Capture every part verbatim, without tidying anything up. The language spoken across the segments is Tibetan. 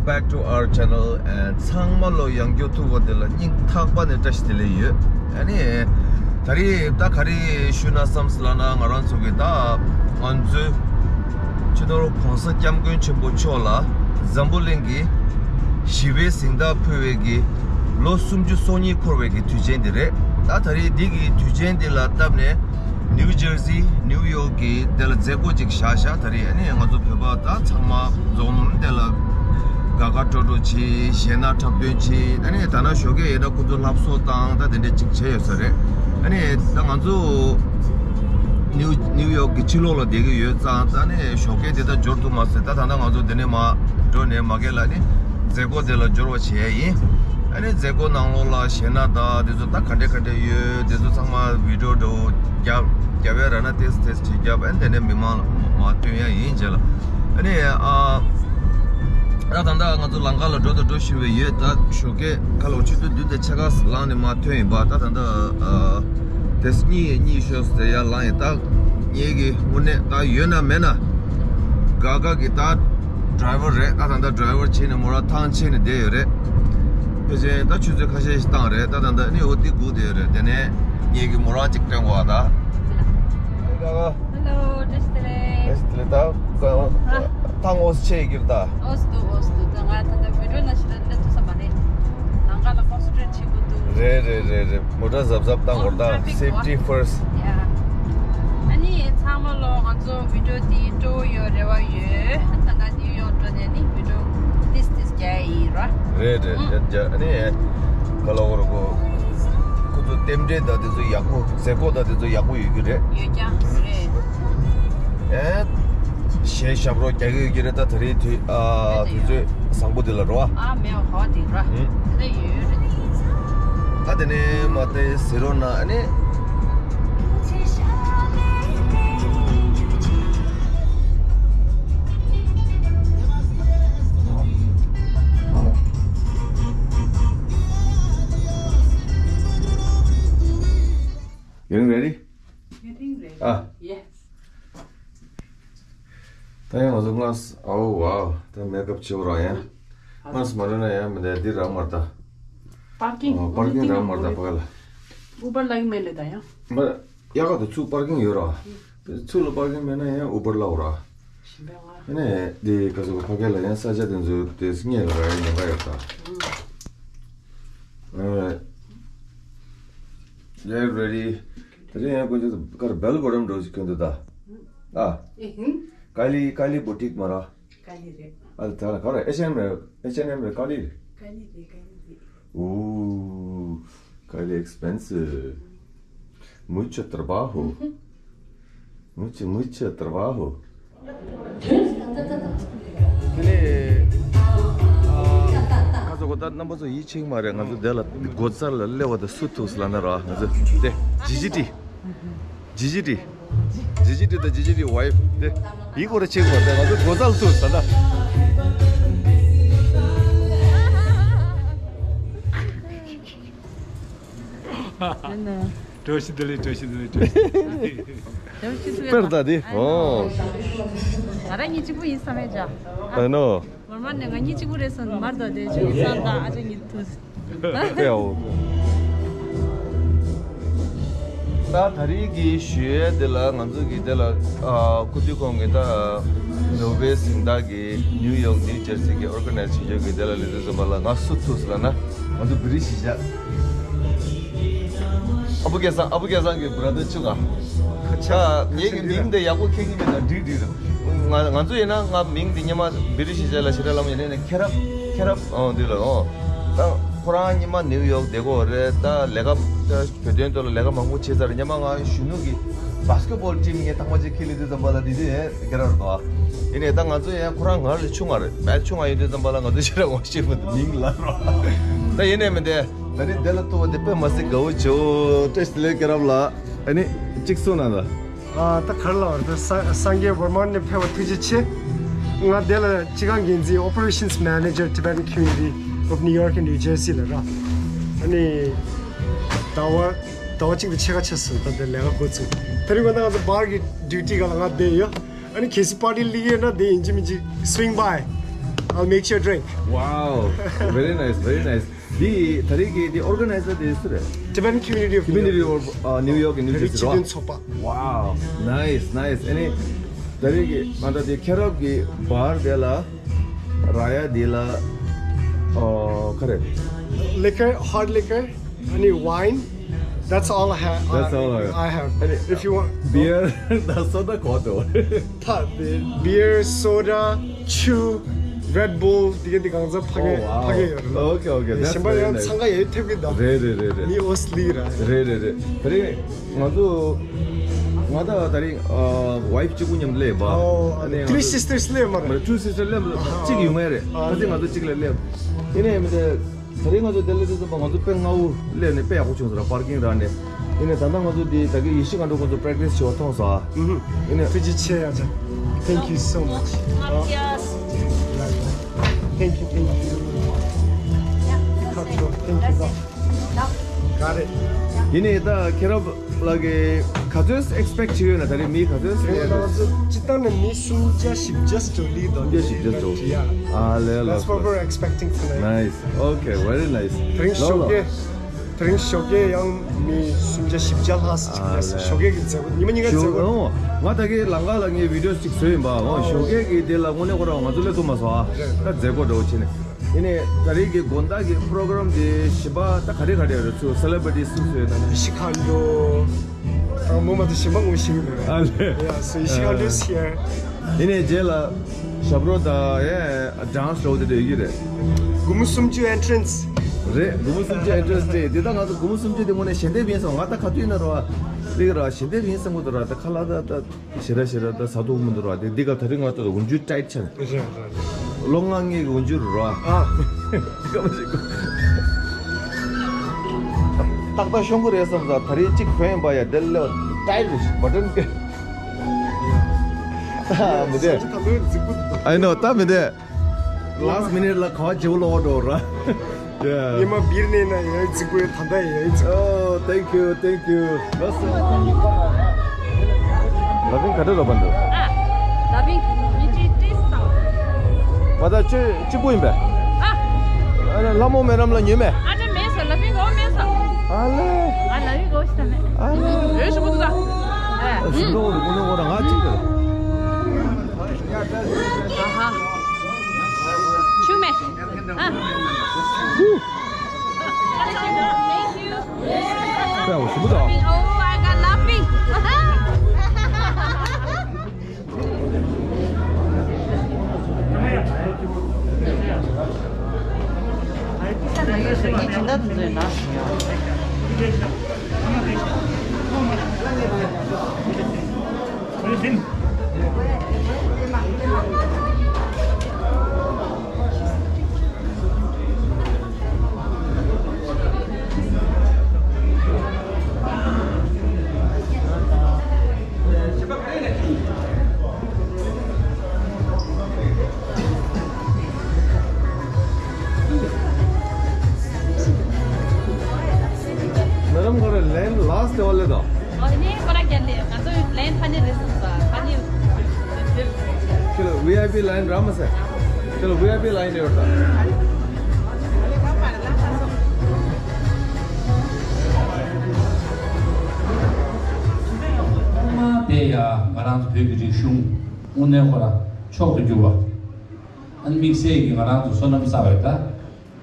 Back to our channel and ཚང་མ་ལོ་ཡང་བསྐྱར་ཐུག་པ་དེ་ལ་སྙིང་ཐག་པ་ནས་བཀྲ་ཤིས་བདེ་ལེགས་ཡོད། ཨ་ནི། ད་རེས་ད་ག་རེ་ཞུ་ན་བསམ་སོང་ལབ་ན་ང་རང་ཚོ་གི་ད་ང་ཚོའི་སྤྱི་ནོར་༸གོང་ས་༸སྐྱབས་མགོན་ཆེན་པོ་མཆོག་ལ་འཛམ་བུ་གླིང་གི་ཞི་བའི་གཟེངས་རྟགས་ཕུལ་བའི་གི་ལོ་སུམ་ཅུ་སོ་གཉིས་འཁོར་བའི་གི་དུས་ཆེན་དེ་རེད། ད་ད་རེས་འདི་གི་དུས་ཆེན་འདི་ལ་བཏབ་ནས་ནིའུ་ཇར་སི་ནིའུ་ཡོག་གི་དེ་ལ་མཛད་སྒོ་ཅིག་བཞག་བཞག་ད་རེས་ཨ་ནི་ང་ཚོ་བོད་པ་ད་ཚང་མ་འཛོམས་དེ་ལ་དགའ་དགའ་སྤྲོ་སྤྲོ་བྱེད། གཞས་སྣ་འཁྲབ་སྟོན་བྱེད། ཨ་ནི་ད་ན་ཞོགས་ཀས་ཡིན་ན་ཁོ་ཚོ་ལྷ་གསོལ་བཏང་ད་དེ་འདྲས་ཅིག་བྱས་ཡོད་ས་རེད། ཨ་ནི་ད་ང་ཚོ་ནིའུ་ནིའུ་ཡོག་གི་ཕྱི་ལོགས་ལ་བསྡད་ཀྱི་ཡོད་ཙང་ད་ནི་ཞོགས་ཀས་དེ་ད་འབྱོར་ཐུབ་མ་སོང་། ད་ད་ལྟ་ང་ཚོ་དེ་ནས་མར་འགྲོ་ནས་མ་གི་ལ་ནི་མཛད་སྒོ་དེ་ལ་འབྱོར་བ་བྱེད་ཡ་ཡིན། ཨ་ནི་མཛད་སྒོ་ནང་ལོགས་ལ་གཞས་སྣ་དང་དེ་ཚོ་ད་ག་འདྲས་ག་འདྲས་ཡོད་དེ་ཚོ་ཚང་མ་བི་ཌི་ཡོ་འདྲ་བོ་རྒྱབ་རྒྱབ་ཡ་ར་ན་ཏེས་ཏེས་བྱེད་རྒྱབ། ཨ་ནི་དེ་ནས་མི་མང་ལ་མར་སྟོན་ཡ་ཡིན་བྱས་ལ། ཨ་ནི་ཨ། ད་ད་ལྟ་ང་ཚོ་ལམ་ཁ་ལ་འགྲོ་དང་འགྲོ་བཞིན་པའི་ཡོད། ད་ཞོགས་ཀས་ཁ་ལོ་ཆུ་ཚོད་བདུན་དང་ཕྱེད་ཀ་ལངས་ནས་མར་ཐོན་ཡིན་པ། ད་ད་ལྟ་ཨ། དེ་གཉིད་གཉིད་ཤོར་ཟེར་ཡ་ལངས་ཡིན། ད་ངེད་ཀྱི་དངོས་གནས་ད་ཡོད་ན་མེད་ན་དགའ་དགའ་གི་ད་ཌ་རའི་ཝར་རེད། ད་ད་ལྟ་ཌ་རའི་ཝར་བྱས་ནས་མོ་རང་ཐང་ཆད་ནས་བསྡད་ཡོད་རེད། ཕལ་ཆེར་ད་ཆུ་ཚོད་ཁ་ཤས་ཤིག་བཏང་རེད། ད་ད་ལྟ་ནི་འོ་དེ་སྒུག་བསྡད་ཡོད་རེད། དེ་ནས་ངེད་ཀྱི་མོ་རང་ཅིག་སྟོན་དགོས་ཨ་ད། Hello, བཀྲ་ཤིས་བདེ་ལེགས། བཀྲ་ཤིས་བདེ་ལེགས། ད་ད་ངོ་ཤེས་ཀྱི་རེད་ད། ཨོ་སི་དུ་ཨོ་སི་དུ་ད་ང་ད་ལྟ་བི་ཌི་ཡོ་ནང་བཞིན་ལ་སླེབས་ཐུབ་ས་མ་རེད། ལམ་ཁ་ལ་ཀོན་སེན་ཊི་རེཊ་བྱེད་དགོས་འདུག་རེད་རེད་རེད་རེད། མོ་ཊ་གཟབ་གཟབ་བཏང་དགོས་རེད་ད། ཨོ་ཊ་ཕིག་སེབ་ཊི་ཕར་སི་ཊི། ཡ། ཨ་ནི་ཚང་མ་ལོ་ང་ཚོ་བི་ཌི་ཡོ་འདི་སྤྲོ་བོ་ཡོད་རེ་བ་ཡོད། ད་ལྟ་ནིའུ་ཡོག་འགྲོ་ནས་ནི་བི་ཌི་ཡོ་ཏིས་ཏིས་རྒྱག་ཡིན་ར། རེད་རེད་ཨུ། རེད་རྒྱག་ཨ་ནི་ག་ལ་འོ་ར་གོ། ཁོ་ཚོ་རྟེན་འབྲེལ་དང་དེ་ཚོ་ཡག་པོ་མཛད་སྒོ་དང་དེ་ཚོ་ཡག་པོ་ཡོད་ཀྱི་རེད། ཡོད་ཀྱང་རེད། ཨེ། གཞས་ཞབས་བྲོ་རྒྱག་གི་ཡོད་ཀྱི་རེད། ད་ད་རེས་དུས་ཨ་རེད་དུས་ཚོད་བཟང་པོ་དེ་ལ་རོ། ཨ་མེའོ་ཧོ་དེ་ར། ཨུ། དེ་ཡོད་རེད། ད་དེ་ནས་མ་དེ་ཟེར་རོ་ན་ཨ་ནི། You ready? Getting ready. ཨ། Yes. ད་ཡང་ང་ཚོ་སྔ་ཨའོ་ཝའོ་ད་མེག་ཨབ་བྱེད་རོགས་ཡ། སྔ་སུ་མ་རེད་ན་ཡང་མི་འདའ་འདི་རག་མར་ད། པར་ཀིང་། ཨོ་པར་ཀིང་རག་མར་ད་པ་ལ། ཨུ་བར་ལ་ཡིན་མེད་ལེ་ད་ཡང་། མ་ཡག་ག་དུ་ཚུགས་པར་ཀིང་ཡོད་ར། ཚུགས་ལ་པར་ཀིང་མེད་ན་ཡང་ཨུ་བར་ལ་འོ་ར། ཞིམ་པའི་བ། ཨ་ནས་འདི་ག་ཚོད་ཕ་གི་ལ་ཡང་ས་ཆ་དེ་ཚོ་དེ་སྙེ་ལ་ར་ཡང་ཉེན་ཁ་ཡོད་ད། ཨ། Get ready. དེ་རིང་ཡང་ཀུན་ཚོད་ཀར་བེལ་བོ་ཊམ་འགྲོ་ཞིག་གྱོན་འདུག་ད། ཨ། ཀ་ལི་ཀ་ལི་བུ་ཊིག་མ་ར། ཀ་ལི་རེད། ཨ་ད་ག་ར་ཨེ་ཤི་ཨེམ་རེད། ཨེ་ཤི་ཨེམ་རེད། ཀ་ལི་རེད། ཀ་ལི་རེད། ཀ་ལི་རེད། ཨོ། ཀ་ལི་ཨེག་སི་པེན་སིབ། Mucho trabajo. Mucho, mucho trabajo. དེ་ནས་ཨ་ཁ་སོ་གོ་ད་རྣམ་པ་ཚོ་ཡིད་ཆེས་མ་རེད། ང་ཚོ་དེ་ལ་སྒོ་རྩར་ལ་སླེབས་པ་དང་སུ་ཐུག་སི་ལ་ན་ར་ང་ཚོ་དེ་ཇི་ཇི་ཏི། ཇི་ཇི་ཏི། ཇི་ཇི་ཏི་དང་ཇི་ཇི་ཏི་ཝའི་ཕི་དེ་ཡིད་སྐོར་ཆེ་བ་དེ་ང་ཚོ་སྒོ་རྩར་ལ་ཐུག་ས་ད། ཨ་ནི། བཀྲ་ཤིས་བདེ་ལེགས། བཀྲ་ཤིས་བདེ་ལེགས། བཀྲ་ཤིས་བདེ་ལེགས། དཔེར་ད་དེ། ཨོ། ང་རང་གཉིས་གཅིག་པུ་ཡིན་བསམ་མེད་ཅག་ཨ་ནོ། མར་མར་ནས་ང་གཉིས་གཅིག་པུ་རེད་བསམ་མར་ད་དེ་ཅིག་བསམ་ད་ཨ་ཅག་གཉིས་ཐུག་དེའོ། ད་ད་རེས་ཀྱི་ཞུ་ཡས་དེ་ལ་ང་ཚོ་གི་དེ་ལ་ཨ་སྐུ་དུས་ཁོང་གི་ད་ནོ་བེལ་གཟེངས་རྟགས་ཀྱི་ནིའུ་ཡོག་ནིའུ་ཇར་སི་གི་ཨོར་ག་ནའི་ཛི་བྱེད་ཆོག་གི་དེ་ལ་སླེབས་དུས་ཙམ་པ་ལ་ང་སུ་ཐུག་སི་ལ་ན་ང་ཚོ་བི་རི་ཤི་ཇ། ཨ་བུ་སྐལ་བཟང་། ཨ་བུ་སྐལ་བཟང་གི་བྷ་ར་དར་ཆུང་ང་། ཁ་ཆ། ངེད་ཀྱི་མིང་དེ་ཡག་པོ་ཁྱེད་ཀྱིས་མེད་ན་འགྲིག་འགྲིག་རེད། ང་ང་ཚོ་ཡིན་ན་ང་མིང་འདི་སྔོན་མ་བི་རི་ཤི་ཇ་ལ་ཞེ་དྲག་ལབ་ཡིན་ནའི་ཁེ་རབ་ཁེ་རབ་ཨང་འདི་ལ་ཨང་། ད་ཁོ་རང་སྔོན་མ་ནིའུ་ཡོག་བསྡད་ཀྱི་ཡོད་རེད། ད་ལས་ཀ་ད་བོད་དོན་ཐོག་ལ་ལས་ཀ་མང་པོ་བྱས་ཚར། སྔོན་མ་ང་གཞོན་ནུ་གི་བྷ་སི་ཀེ་ཊི་བོལ་ཊིམ་ངས་ཐེངས་མ་གཅིག་ཁྱེར་སླེབས་དུས་ཙམ་པ་ལ་འདི་དུས་ཡང་སྐད་གྲགས་རེད་དོ། ཡིན་ནའི་ད་ང་ཚོ་ཡང་ཁོ་རང་ང་ལས་ཆུང་ང་རེད། བལ་ཆུང་ང་ཡིན་དུས་ཙམ་པ་ལ་ང་ཚོ་ཞེ་དྲག་ངོ་ཤེས་མི་འདུག་མིང་ལ་རོ། ད་ཡིན་ནའི་མི་འདི། ད་ནི་དེ་ལ་ཐུག་པ་དེ་དཔེ་མ་སྲིད་དགའ་བོ་བྱུང་། བཀྲ་ཤིས་བདེ་ལེགས་ཁེ་རབ་ལགས། ཨ་ནི་གཅིག་གསུངས་གནང་དང་། ཨ་ད་ག་རེ་ལབ་རེད། ད་ས་སངས་རྒྱས་ཝར་མ་ནས་ཕེབས་པ་ཐུགས་རྗེ་ཆེ། ང་དེ་ལ་སྤྱི་ཁང་འགན་འཛིན། Operations Manager, Tibetan Community of New York and New Jersey ལ་ར། ཨ་ནི་ཟླ་བ་ཟླ་བ་གཅིག་དང་ཕྱེད་ཀ་ཆགས་སོང་། ད་དེ་ལས་ཀ་འགོ་ཚུགས། དེ་རིང་ང་ད་ང་ཚོ་བར་གྱི་ཌིའུ་ཊི་སྒང་ལ་ང་བསྡད་ཡོད། ཨ་ནི་གལ་སྲིད་པར་ཊི་སླེབས་ཡོད་ན་དེ་ཡིན་གཅིག་མིན་གཅིག་swing by། I'll make you a drink. Wow, very nice, very nice. འདི་ད་རེས་ཀྱི་འདི་ཨོར་ག་ནའི་ཛར་དེ་སུ་རེད། Tibetan Community of New Community York. Of, uh, New York in New ད་རེས་Jersey སྤྱི་རེད་མཐུན་པ། ཚོགས་པ། Wow, nice, nice. ཨ་ནི་ད་རེས་ཀྱི་ང་ད་དེ་ཁེ་རབ་ཀྱི་བར་དེ་ལ་ར་ཡ་འདི་ལ་ཨོ་ག་རེ། Liquor, hard liquor, ཨ་ནི་wine. That's all I have. That's all I have. I have. ཨ་ནི་If you want beer དང་སོ་ཌ་གོ་དོ། ད་beer, soda, ཆུ། Red Bull དེ་ག་དེ་གང་ཚང་ཕ་གི Oh, wow. ཕ་གི་ཡོད་རེད། Okay, okay. That's གཞན་པ་very ཡང nice. འཚང་ཁ་ཡོད་ཐེབས་ཀྱི་འདུག་རེད་རེད་རེད་རེད། མི་ཨོ་སི་ལི་ར། རེད་རེད་རེད། ད་རེས་ང་ཚོ་ང་ད་ད་རེས་ཨ་ཝའི་ཕི་གཅིག་པུ་མཉམ་སླེབས་པ། Oh, ཨ་ནི་ང་three ཚོ་sisters སླེབས་མ་རེད། མ་རེད། Two sisters སླེབས་མ་རེད། གཅིག་ཡོང་ངེས་རེད། ཨ་ཁ་སང་ང་ཚོ་གཅིག་ལ་སླེབས། ཡིན་ནའི་མི་དེ། ད་རེས་ང་ཚོ་དེ་ལ་དེ་ཚོ་ང་ཚོ་དཔེ་སྔ་བོ་སླེབས་ནས་དཔེ་ཡག་པོ་བྱུང་སོང་ར། པར་ཀིང་རག་ནས། ཡིན་ནའི་ད་ལྟ་ང་ཚོ་དེ་ད་གི་ཡེ་ཤེས་སྒང་དྲུག་ཁོང་ཚོ་པྲེག་ཊི་སི་བྱེད་པ་མཐོང་སོང་ཨ། ཨུ་ཧུ། ཡིན་ནའི། ཐུགས་རྗེ་ཆེ་ཡ་ཅག Thank you so much. Thank you, thank you. Thank you. Got it. ཡིན་ནའི་ད་ཁེ་རབ་ལགས་ཀྱིས་ག་ཚོད་ཨེག་སི་པེག་བྱེད་ཡོད་ན། ད་རེས་མི་ག་ཚོད་སླེབས་ཡོད། སྤྱིར་བཏང་ནས་མི་སུམ་བརྒྱ་བཞི་བརྒྱ་ཞིག་འགྲོ་ལི་དང་། སུམ་བརྒྱ་བཞི་བརྒྱ་འགྲོ། Yeah. ཨ་ལས། That's what we're expecting tonight. Nice. Okay, very nice. དེ་རིང་ལོ་ལོ། ཞོགས་ཀས་དེ་རིང་ཞོགས་ཀས་ཡང་མི་སུམ་བརྒྱ་བཞི་བརྒྱ་ལྷག་ཙམ་ཞིག་ཨ་སླེབས་སོང་། ལས། ཞོགས་ཀས་ཀྱི་མཛད་སྒོ། ཉི་མ་གཉིས་ཀ་ཞོགས། མཛད་སྒོ། ཨོ། ང་ད་གིན་ལམ་ཁ་ལ་ངས་བི་ཌི་ཡོ་ཅིག་བཟོས་ཡིན་པ། ཨོ། ཨོ། ཞོགས་ཀས་ཀྱི་དེ་ལ་དངོས་གནས་ཁོ་རང་ང་ཚོ་སླེབས་ཐུབ་མ་སོང་ཨ། རེད། ད་མཛད་སྒོ་འདྲ་བོ་བྱས་ནས། ཡིན་ནའི་ད་རེས་ཀྱི་དགོང་དག་གི་པོ་རོ་གྷ་རམ་དེ་གཞན་པ་ད་ག་རེ་ག་རེ་རེད། ཚུར་སེ་ལེ་བྷ་རི་ཊི་སུ་སུ་ཡོད་ན། ཨི་ཤི་ཁ་ཌོ། ཨ་མོ་མ་ཚོ་གཞན་པ་ངོ་ཤེས་ཀྱི་མེད་རེད། ཨ་ལས། Yeah, so ཨི་ཤི་ཁ་ཌོ་is here. ཡིན་ནའི་རྗེས་ལ་ཞབས་བྲོ་དང་ཡ་ཌན་སི་འདྲ་བོ་དེ་འདྲ་ཡོད་ཀྱི་རེད། སྒོར་མོ་སུམ་ཅུ་ཨེན་ཊི་རན་སི། རེད། སྒོར་མོ་སུམ་ཅུ་ཨེན་ཊི་རན་སི་རེད། དེ་ད་ང་ཚོ་སྒོར་མོ་སུམ་ཅུ་དེ་དངོས་གནས་ཞལ་འདེབས་ཡིན་སོང་། ང་ད་ག་དུས་ཡིན་ན་རོ་ཨ་ལིག་ར་ཞལ་འདེབས་ཡིན་བསམ་གྱི་འདུག་ར། ད་ཁ་ལག་ད་ད། ཞེ་དྲག་ཞེ་དྲག་ད་ཟ་ཐུབ་མི་འདུག་ར། དེ་འདི་ག་ད་རིང་ང་ཚོ་ལ་འོན་ཇུ་ཊའིཊ་ཆགས་ནས། རེད་རེད་རེད། ལོ་ལྔ་ངེད་ཀྱི་འོན་ཇུ་རུ་ར། ཨ། འདི་ག་མ་ཞིག་གོ། ཏག་ཏག་ཤོང་གི་རེད་བསམ་ས། ད་རེས་གཅིག་གོན་ཡིན་པ་ཡ། དེ་ལས་ཊའིཊ་རེད། བ་ཊན་གི། ད་མི་བདེ། ས་ཆ་ད་ལོའི་རྫིག་པོ་འདུག I know. ད་མི་བདེ། ལཱ་སི་ཊི་མི་ནིཊ་ལ་ག་བ་བརྗེ་པོ་ལོག་འགྲོ་ར། Yeah. ཉི་མ་སྦིར་ནས་ན་ཡ་རྫིག་པོའི་ད་ལྟ་ཡ་རྫིག་པོ། Oh, thank you, thank you. ལ་ཕིང་ག་འདྲ་རོ་པ་འདུག་ཨ། ལ་ཕིང་མི་ཏྲི་ཏྲིས་དང་། བ་ད་ཁྱོད་གཅིག་པུ་ཡིན་པས། ཨ། ཨ་ལས། ལྷ་མོ་མེ་རམ་ལ་ཉོས་མེད། ཨ་ཏྲ་མེད་ས། ལ་ཕིང་གོ་མེད་ས། ཨ་ལས། ཨ་ལ་ཕིང་གོ་ཤི་ད་མེད། ཨ་ལས། རེ་ཞུ་པོ་འདུག་ད། ཨ། ཨ་ཞུ་འགྲོ་གི་རེད། ཀུན་སློང་ཁོ་རང་ང་གཅིག་རེད། ཨ་ཧ། ཆུ་མེད། ཨ། Thank you. ཡ་ཞིམ་པོ་འདུག Oh, I got laughing. Madam, got a line last one. ཨོ་ནི་ཁོ་ར་རྒྱལ་ལེ། ང་ཚོ་ལན་ཕ་ནི་རེད་སོང་ས། ཕ་ནི། ཁྱོད་ལ་ཝི་ཨའི་པི་ལན་རག་མ་ཟེར། ཁྱོད་ལ་ཝི་ཨའི་པི་ལན་ཡོད་ད། དེ་ཡ་ང་རང་ཚོ་བོད་ཀྱི་རིག་གཞུང་དངོས་གནས་ཁོ་ར་མཆོག་ཏུ་གྱུར་པ། ཨ་ནི་དམིགས་བསལ་གྱིས་ང་རང་ཚོ་བསོད་ནམས་བསགས་པའི་ད།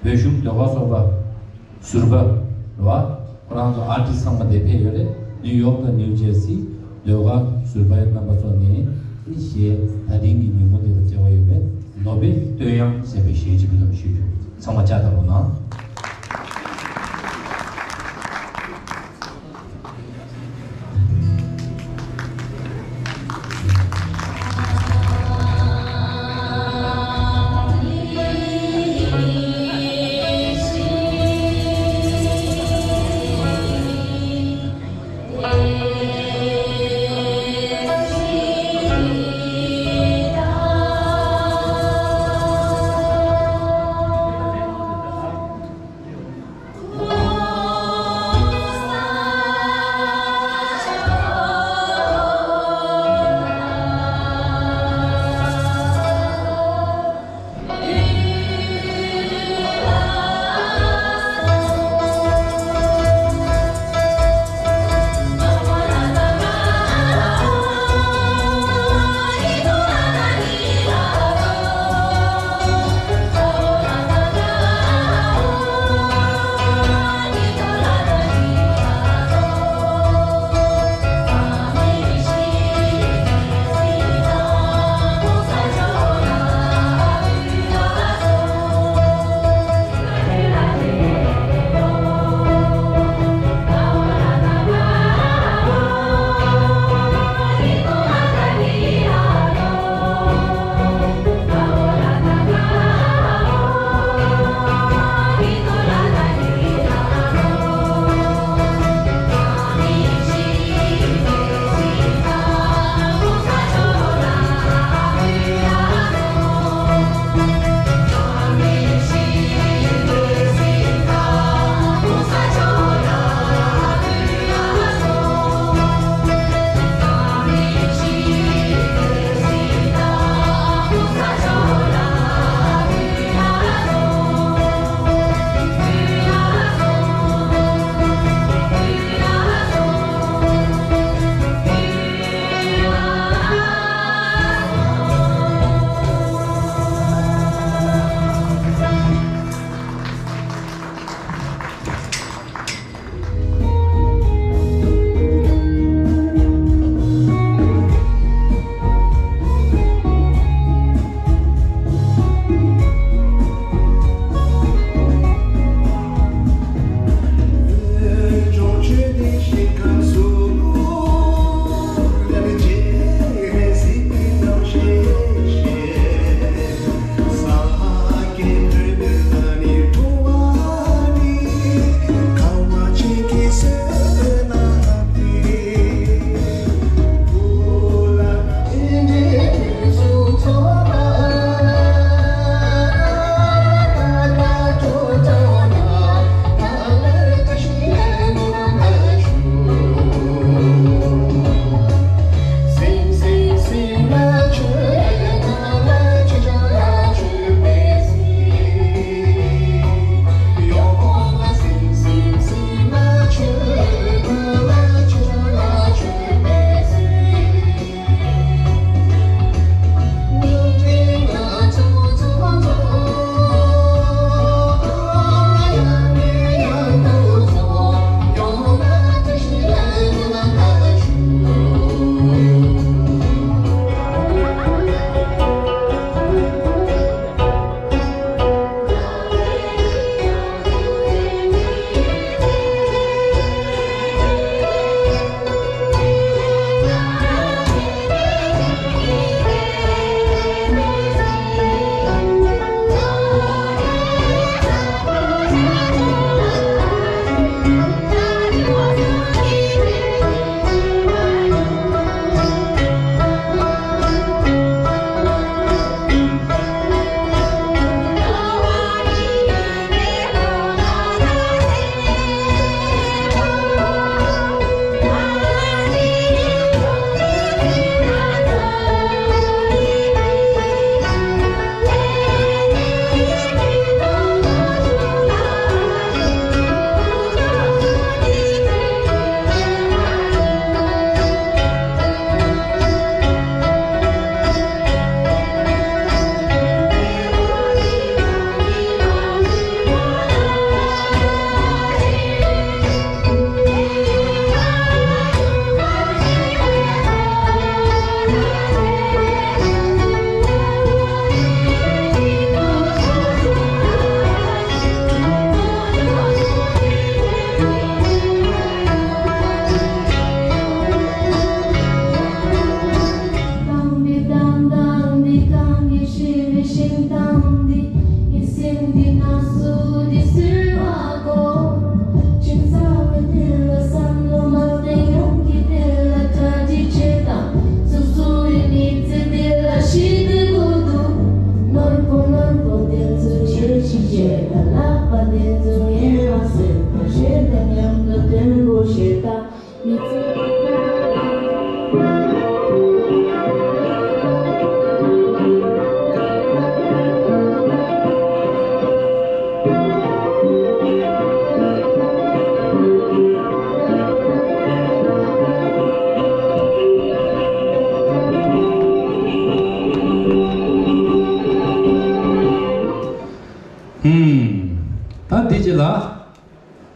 བོད་གཞུང་ཟློས་གར་ཚོགས་པ་ཟུར་པ་རེད་བ། ཁོ་རང་ཚོ་ཨར་ཊིསི་ཚང་མ་དེ་ཕེབས་ཡོད་རེད། ནིའུ་ཡོག་དང་ནིའུ་ཇེར་སི་ཟློས་གར་ཟུར་པའི་རྣམ་པ་ཚོ་ནས་གཞས། ད་རིང་གི་ཉིན་མོ་འདི་ལ་བརྩེ་བ་ཡོད་པའི་ནོ་བེ་བསྟོད་དབྱངས་ཞེས་པའི་གཞས་ཅིག་འབུལ་ལམ་ཞུས་ཡོད། ཚང་མ་ལྕགས་ཐག་ལོ་ན།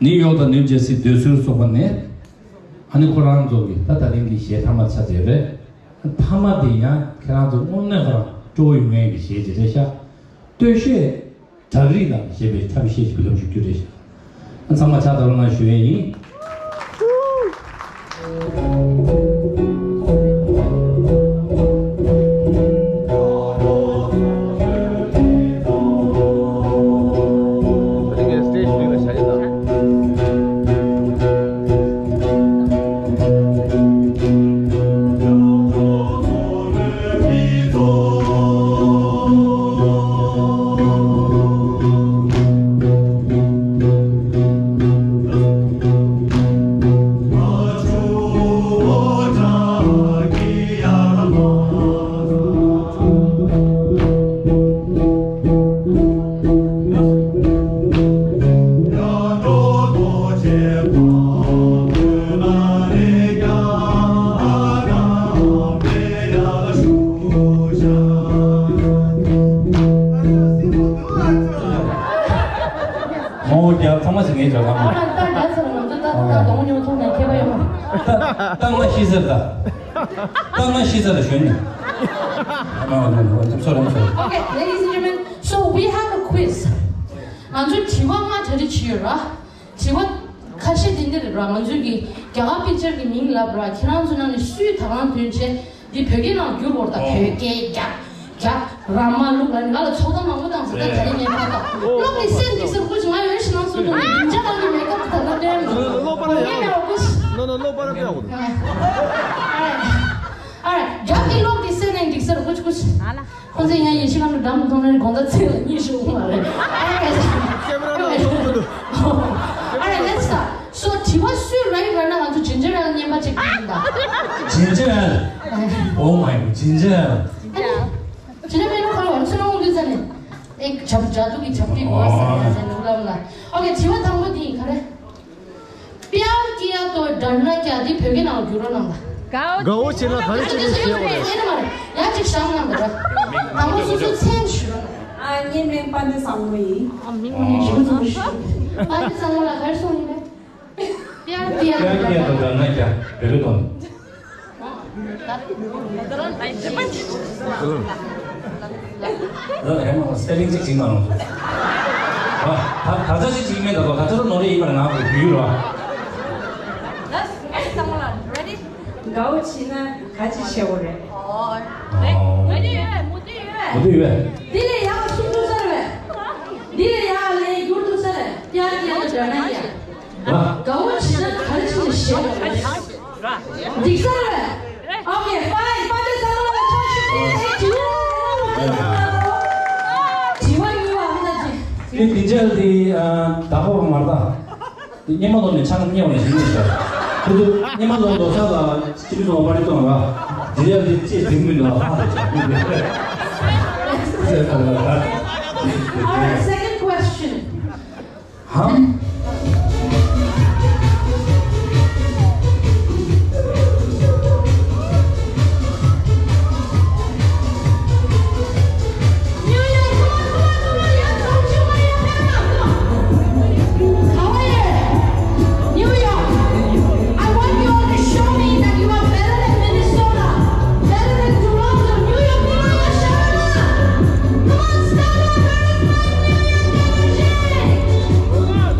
ནིའུ་ཡོག་དང་ནིའུ་ཇར་སི་སྡོད་སྲོལ་སོགས་པ་ནས། ཨ་ནི་ཁོ་རང་ཚོ་གི་ད་ད་རིང་གི་གཞས་མཐའ་མ་ཆགས་བསྡད་རེད། མཐའ་མ་དེ་ཡང་ཁྱེད་རང་ཚོ་དངོས་གནས་ཁོ་རང་སྤྲོ་བོ་ཡོད་མཁན་གྱི་གཞས་ཅིག་རེད་ཤག་སྟོད་གཞས་བྲག་རི་ལ་ཞེས་པའི་ཐབས་ཤེས་ཤིག་ལབ་ཞུ་རྒྱུ་རེད་ཤག་ཚང་མ་ཕྱག་དར་ལ་ཞུ་ཡས་ཡིན། ཨོ་རྒྱབ་ཚང་མ་ཞིག་ངས་རྒྱབ་ཨ་ཁང་མ། ད་རྒྱབ་ཚར་ང་ཚོ་ད་ད་གདོང་ཉུང་ཐུང་ནས་མཁས་པ་ཡོང་། ད་ད་ང་ཤི་ཟེར་ད། ད་ང་ཤི་ཟེར་ལ་ཞོན་ནས། ཨ་མ་ཨ་མ་ཨ་མ་སོ་རང་སོ། Okay, ladies and gentlemen, so we have a quiz. ང་ཚོ་དྲི་བ་ལྔ་གྲ་སྒྲིག་བྱས་ཡོད་ར། དྲི་བ་ཁ་ཤས་དེ་འདི་རེད་ར། ང་ཚོའི་གི་རྒྱ་གར་པིག་ཅར་གི་མིང་ལབ་ར། ཁྱེད་རང་ཚོ་ནང་ནས་སུས་ད་གང་འདོན་བྱས། འདི་བོད་སྐད་ནང་བསྒྱུར་དགོས་རེད་ད། ཨོ། བོད་སྐད་རྒྱ་རྒྱ་ར་མ་ལུག་ལ་ནི་ང་ལ་ཚོགས་གཏམ་མང་པོ་བཏང་ཟེར་ད། ད་རེས་ངས་ཕར་ད་ཀློག་གི་སེམས་འགྲིག་སེ་ཀུ་ཅི་ང་ཡོད་ཤི་ནང་སུ་དུ་ནི་མིང་ཆ་གང་གི་མེད་སྐབས་ད་ལ་ལེན་ནོ་ནོ་ནོ་པ་ར་ཡ་ཀུ་ཅི་ནོ་ནོ་ནོ་པ་ར་ཀ་ཡ་ཀུ་ནོ། ཨ་ར་རྒྱ་གི་ཀློག་གི་སེམས་ནས་འགྲིག་སེ་ར་ཀུ་ཅི་ཀུ་ཅི། ཁོང་ཚོས་ཡང་ཡེ་ཤེས་ཁང་དུ་འགྲམ་དུ་མཐོང་ན་དགོང་དག་ཚེ་ལ་གཉིད་ཤོག་མ་རེད། ཨ་ར་ཀེ་མེ་ར་ནང་ཐོག་ཏུ། Alright, let's start. So དྲི་བ་སུས་ར་ཡིག་ར་ན་ང་ཚོ་ཇིན་ཇར་ཨེལ་རྔན་པ་ཅིག་ཡིན་ད། ཇིན་ཇར་ཨེལ། Oh my god, ཇིན་ཇར་ཨེལ། ཇིན་ཇར་ཨེལ་ཁ་ལ་བར་ཚུར་འོང་དུས་ཙ་ནས། ཨེ་ཇབ་ཇ་དུ་གི་ཇབ་ཏི་གོ་ས་ནས་ནུ་ལམ་ལ། Okay, དྲི་བ་དང་པོ་འདི་ཡིན་ག་རེ། प्यार किया तो डरना क्या འདི་བོད་སྐད་ནང་བསྒྱུར་རོགས་གནང་ད། དགའ་བོ་བྱེད་ན་ག་རེ་བྱེད་ནས་བྱེད་དགོས་རེད། ཡིན་ནམ་མ་རེད། ཡ་གཅིག་བཞག་གནང་ད་ར། དང་པོ་སོ་སོའི་མཚན་ཞུ་རོགས་གནང་། ཨ་ངའི་མིང་དཔལ་ལྡན་བཟང་མོ་ཡིན། ཨ་མིང་ཞུ་ཚོ་ཞུ། དཔལ་ལྡན་བཟང་མོ་ལ་ག་རེ་གསུངས་ཡིན་པས། प्यार किया प्यार किया तो डरना क्या བོད་སྐད་དོན། ཨ་ཧེ་མ་སི་པེ་ལིང་ཅིག་བྱིངས་མ་རུང་སོང་། ཨ་ད་ད་ཆ་ཅིག་བྱིངས་མེད་ད་དོ། ད་ཆ་ད་ནོར་ཡིན་པར་ང་གི་བུ་ཡུལ་རོ། Let's ready, someone ready? དགའ་བོ་བྱེད་ན་ག་ཅི་བྱེད་དགོས་རེད། ཨོ། ཨོ། མོ་དེ་ཡོད། མོ་དེ་ཡོད། འདི་ལས་ཡག་གསུང་ཐུབ་ས་རེད། འདི་ལས་ཡག་ལས་བསྒྱུར་ཐུབ་ས་རེད། प्यार किया तो डरना क्या། དགའ་བོ་བྱེད་ན་ག་རེ་བྱེད་ནས་ཞེད་པ་རེད། འགྲིག་ས་རེད། Okay, fine. དཔལ་ལྡན་བཟང་མོ་ལ་ཕྱག་ཞུ། Thank you. དྲི་བ་གཉིས་པ་ཨ་མ་ད་ཅི། དེ་དེ་འཇལ་དེ་ཨ་བདག་པོ་མ་རེད་ད། དེ་སྙེ་མ་ལོག་ནས་ཆང་སྙེ་བ་ནས་ཞིག་ནས་ཤར། ཁོ་ཚོ་སྙེ་མ་ལོག་ལོ་སར་ལ་ཅི་མི་སོང་བ་པར་རི་གཏོང་ར། དེ་འཇལ་དེ་ཅེས་དེ་མི་འདུག་ཨ་ཧ་ལས་ཆགས། All right, second question. ཧ། New York, I want you all to show me that you are better than Minnesota, better than Toronto. New York, come on, let's shout it out. Come on, stand up, everybody. New York energy. New York.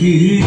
ཡིན།